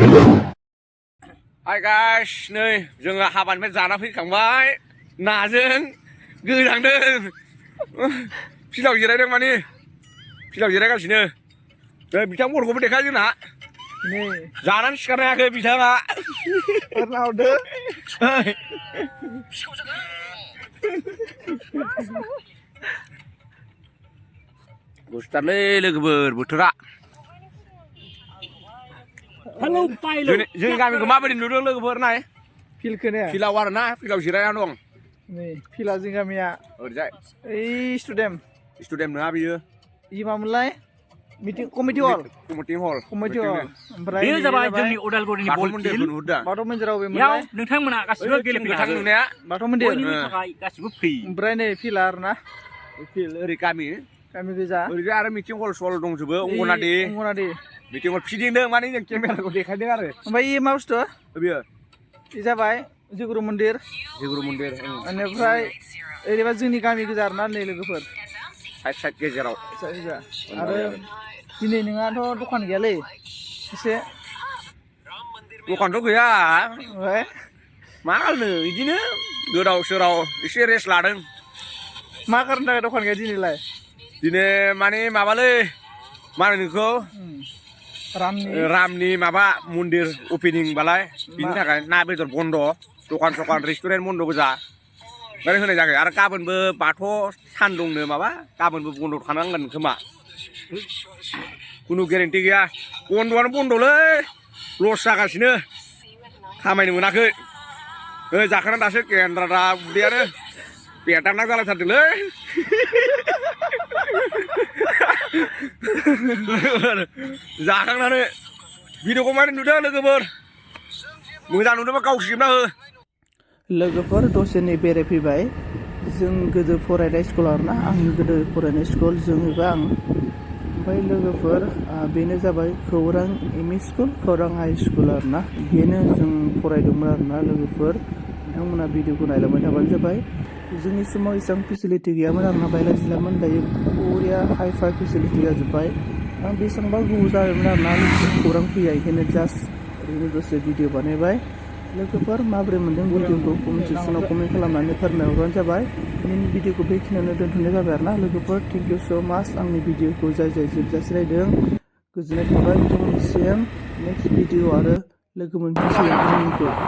Hi guys, नै जोङो हाबानिफ्राय जाना फैखांबाय नाजों गोजांदों फिल्डआव जिरायदों माने फिल्डआव जिरायगासिनो नै बिथां बलखौबो देखाय जोंना नै जानानै सिखारनो हायाखै बिथाङा हरदो गुसुथारलै लोगोफोर बोथोरा जोंनि गामिखौ माबायदि नुदों लोगोफोर नाय फिल्डआव आरो ना फिल्डआव जिरायना दं नै फिल्डआ जोंनि गामिया ओरैजाय ओइ स्टुडेन्ट नङा बियो इ मामोनलाय मिटिं कमिटि हल ओमफ्राय बेयो जाबाय जोंनि उदालगुरिनि बल फिल्ड बाथौ मन्दिराव बेयाव नोंथांमोना गासिबो गेलेफैनो हागोन नुनाया बाथौ मन्दिर बयनिबो थाखाय गासिबो फ्रि ओमफ्राय नै फिल्डआ आरो ना फिल्ड ओरै गामि गोजा ओरैजाय आरो मिटिं हल सल दंजोबो अंगनादि मिटिं हल फिदिंदों माने जों केमेराखौ देखायदों आरो ओमफ्राय इ मा बुस्थु बेयो इ जाबाय जिगुरु मन्दिर बेनिफ्राय ओरैबा जोंनि गामि गोजा आरो ना नै लोगोफोर साइड गेजेराव आरो दिनै नोंहाथ' दखान गैयालै एसे दखानथ' गैया मा खालामनो बिदिनो गोदाव सोराव एसे रेस्ट लादों मा खारनो थाखाय दखान गैया दिनैलाय दिनै माने माबालै मा होनो नोंखौ रामनि माबा मन्दिर अपेनिं बालाय बिनि थाखाय ना बेदर बन्द' दखान रेस्टुरेन्ट बन्द' गोजा ओमफ्राय होनाय जायाखै आरो गाबोनबो बाथौ सान दंनो माबा गाबोनबो बन्द' थानांगोन खोमा खुनु गेरेन्टि गैया बन्द'आनो बन्द'लै लस जागासिनो खामायनो मोनाखै जाखांना दासो केन्द्रा उदैयानो बेदारना जालायथारदोंलै जाखांनानै भिडिअखौ माने नुदों लोगोफोर मोजां नुदोंबा गावसिबना हो लोगोफोर दसेनो बेरायफैबाय जों गोदो फरायनाय स्कुल आरोना आंनि गोदो फरायनाय स्कुल जों एबा आं ओमफ्राय लोगोफोर बेनो जाबाय खौरां एमइ स्कुल खौरां हाइ स्कुल आरोना बेनो जों फरायदोंमोन आरोना लोगोफोर नोंथांमोना भिडिअखौ नायलांबाय थाबानो जाबाय जोंनि समाव एसेबां फेसिलिटि गैयामोन आरोना बायला जिलामोन दायो बरिया हाइफाइ फेसिलिटि जाजोब्बाय आं बेसेबांबा गोबाव जाबायमोन आरोना खौरां फैया बेखायनो जास्ट ओरैनो दसे भिडिअ बानायबाय लोगोफोर माबोरै मोन्दों भिडिअखौ कमेन्ट सेक्सनाव कमेन्ट खालामनानै फोरमायहरबानो जाबाय दिनैनि भिडिअखौ बेखिनियावनो दोनथ'नाय जाबाय आरोना लोगोफोर थेंक इउ स' माच आंनि भिडिअखौ जाय जोबजासे नायदों गोजोननाय थाबाय बिथांमोननिसिम नेक्स्ट भिडिअ आरो लोगो मोनफिनसिगोन